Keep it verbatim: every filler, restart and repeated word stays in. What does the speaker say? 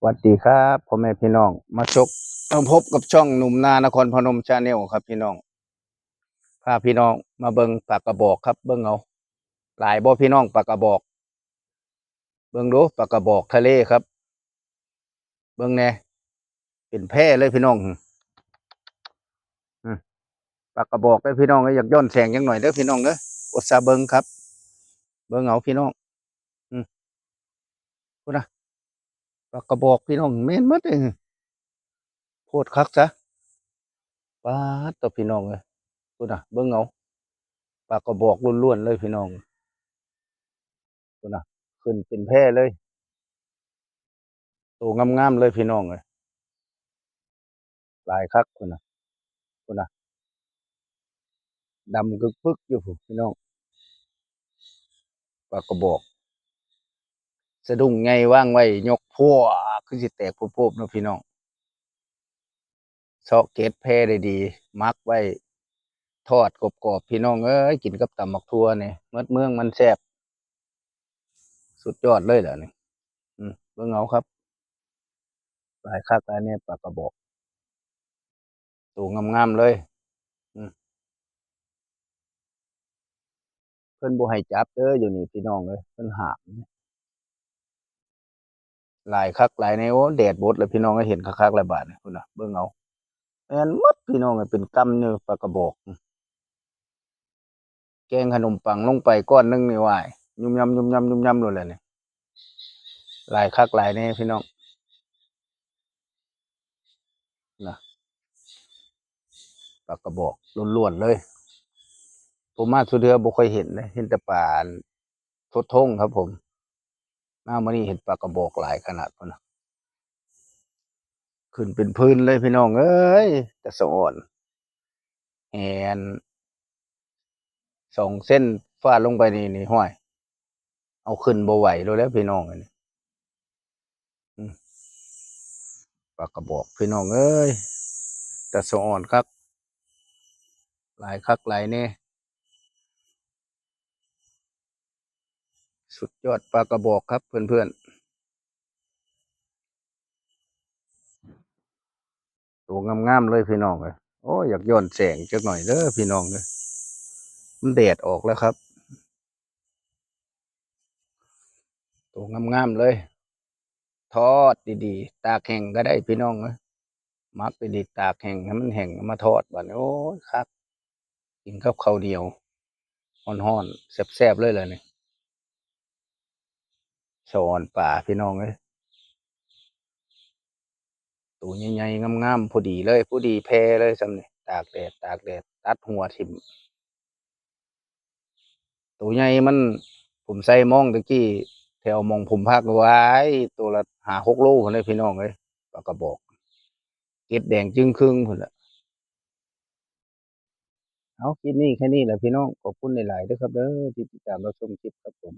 สวัสดีครับพ่อแม่พี่น้อง มาชก มาพบกับช่องหนุ่มนานครพนม Channel ครับพี่น้อง พาพี่น้องมาเบิ่งปลากระบอกครับ เบิ่งเอา หลายบ่พี่น้อง ปลากระบอก เบิ่งดู ปลากระบอกทะเลครับ เบิ่งแหน่ เป็นแพเลยพี่น้อง อืม ปลากระบอกเด้อพี่น้องเอ้ย อยากย้อนแสงจักหน่อยเด้อพี่น้องเด้อ อดซาเบิ่งครับ เบิ่งเอาพี่น้อง อืม พุ้นนะ ปลากระบอกพี่น้อง แม่นหมดเลย โพดคักซะ ป๊าดโธ่พี่น้องเอ้ย พุ้นนะ เบิ่งเอา ปลากระบอกล้วนๆเลยพี่น้อง พุ้นนะ ขึ้นเป็นแพเลย โตงามๆเลยพี่น้องเอ้ย หลายคักพุ้นนะ พุ้นนะ ดำกึกปึกอยู่พุ้นพี่น้อง ปลากระบอก สะดุ้งใหญ่วางไว้ ยกพวก คือสิแตกโพบๆเนาะพี่น้อง เซาะเกล็ดแพได้ดี หมักไว้ ทอดกรอบๆ พี่น้องเอ้ย กินกับตำบักถั่วนี่ หมดเมืองมันแซ่บ สุดยอดเลยล่ะนี่ อืม เบิ่งเอาครับ หลายคักหลายแน่ ปลากระบอก โตงามๆเลย อืม เพิ่นบ่ให้จับเด้อ อยู่นี่พี่น้องเอ้ย เพิ่นห้าม หลายคักหลายแน่ โอ้ แดดบดแล้วพี่น้องเอ้ย เห็นคักๆแล้วบาดนี้ พุ้นนะ เบิ่งเอา แม่นหมดพี่น้องเอ้ย เป็นกำอยู่ ปลากระบอก แกงขนมปังลงไปก้อนหนึ่งนี่ ว้าย ยุ่มย่ำ ยุ่มย่ำ ยุ่มย่ำโลดแหละนี่ หลายคักหลายแน่พี่น้อง นะ ปลากระบอกล้วนๆเลย ผมมาซุเทื่อบ่ค่อยเห็นเลย เห็นแต่ปลาอันทดทงครับผม มามื้อนี้เห็นปลากระบอกหลายขนาดพุ้นนะ ขึ้นเป็นพื้นเลยพี่น้องเอ้ย ตาสะอ่อน แหน สองเซนฟาดลงไปนี่ นี่ ห้วย เอาขึ้นบ่ไหวแล้วแหละพี่น้อง อันนี้ อืม ปลากระบอกพี่น้องเอ้ย ตาสะอ่อนคัก หลายคักหลายแน่ สุดยอดปลากระบอกครับเพื่อนๆ โตงามๆเลยพี่น้องเอ้ย โอ้ย อยากย้อนแสงจักหน่อยเด้อพี่น้องเอ้ย มันแดดออกแล้วครับ โตงามๆเลย ทอดดีๆ ตากแห้งก็ได้พี่น้องเอ้ย หมักดีๆ ตากแห้งให้มันแห้ง เอามาทอดบาดนี้ โอ้ย คัก กินกับข้าวเหนียวฮ้อนๆ แซ่บๆเลยล่ะนี่ สะอ่อนปลาพี่น้องเอ้ย โตใหญ่ๆ งามๆ พอดีเลย พอดีแพเลยส่ำนี่ ตากแดด ตากแดด ตัดหัวถิ่ม โตใหญ่มัน ผมใส่มองตะกี้ แถวหม่องผมพัก ว้าย โตละห้าหกโลพุ้นเลยพี่น้องเอ้ย ปลากระบอก เกล็ดแดงจึ่งครึ่งพุ้นแหละ เอา คลิปนี้แค่นี้แหละพี่น้อง ขอบคุณหลายๆเด้อครับเด้อ ที่ติดตามรับชมคลิปครับผม